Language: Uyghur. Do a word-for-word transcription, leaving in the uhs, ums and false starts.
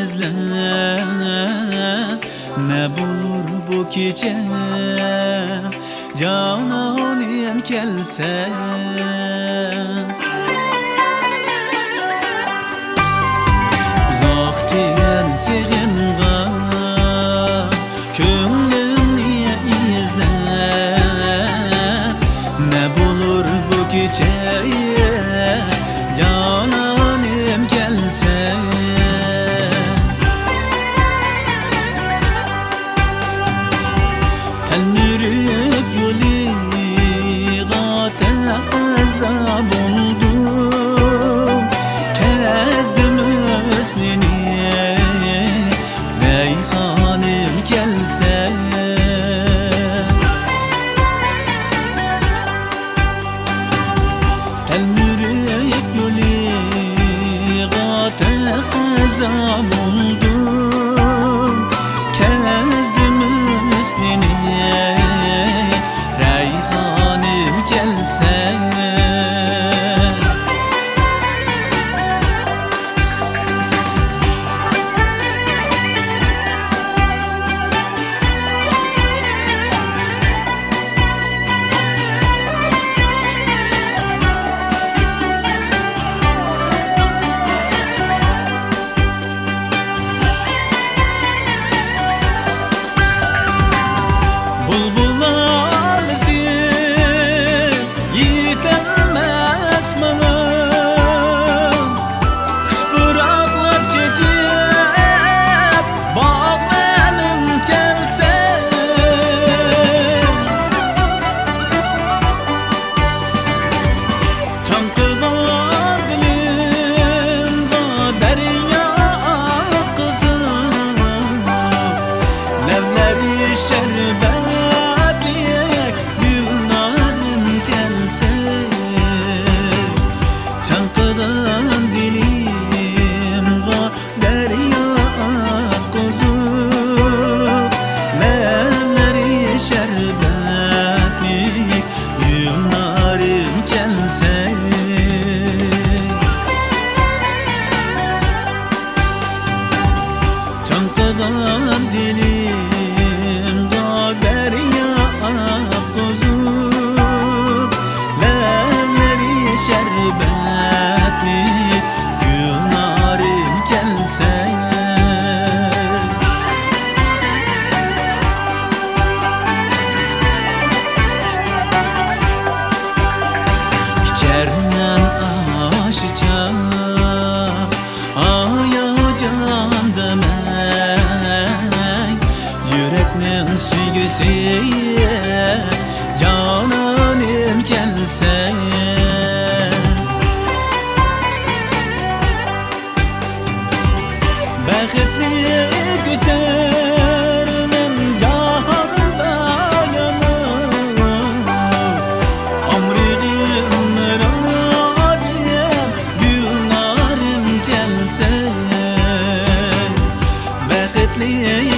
ئىزلەپ، نە بولۇر بۇ كېچە، جانانىم كەلسە. ئۇزاقتىن سېغىنغان كۆڭلۈمنى ئىزلەپ، نە بولۇر بۇ كېچە، جانانىم كەلسە. تەلمۈرۈپ يولىغا تەقەززا بولدۇم، كەزدىم ھۆسنىنى، رەيھانىم كەلسە. تەلمۈرۈپ يولىغا تەقەززا بولدۇم، كەزدىم ھۆسنىنى، رەيھانىم كەلسە. بۇلبۇل نالىسى يېتەلمەس ماڭا، خۇش پۇراقلار چېچىپ، باغ مەنىم كەلسە. چاڭقىغان دىلىمغا دەريا ئاققۇزۇپ، لەۋلىرى شەربەتلىك گۈلنارىم كەلسە. چاڭقىغان دىلىمغا دەريا ئاققۇزۇپ، لەۋلىرى شەربەتلىك گۈلنارىم كەلسە. چاڭقىغان دىلىمغا دەريا ئاققۇزۇپ، لەۋلىرى شەربەتلىك گۈلنارىم كەلسە. ئىچەرمەن ئاشۇ چاغ ھاياجاندا مەن، يۈرەكنىڭ سۆيگۈسى جانانىم كەلسە. بەختلىك ئۆتەرمەن جاھاندا يەنە، ئامرىغىم رادىيەم گۈلنارىم كەلسە. بەختلىك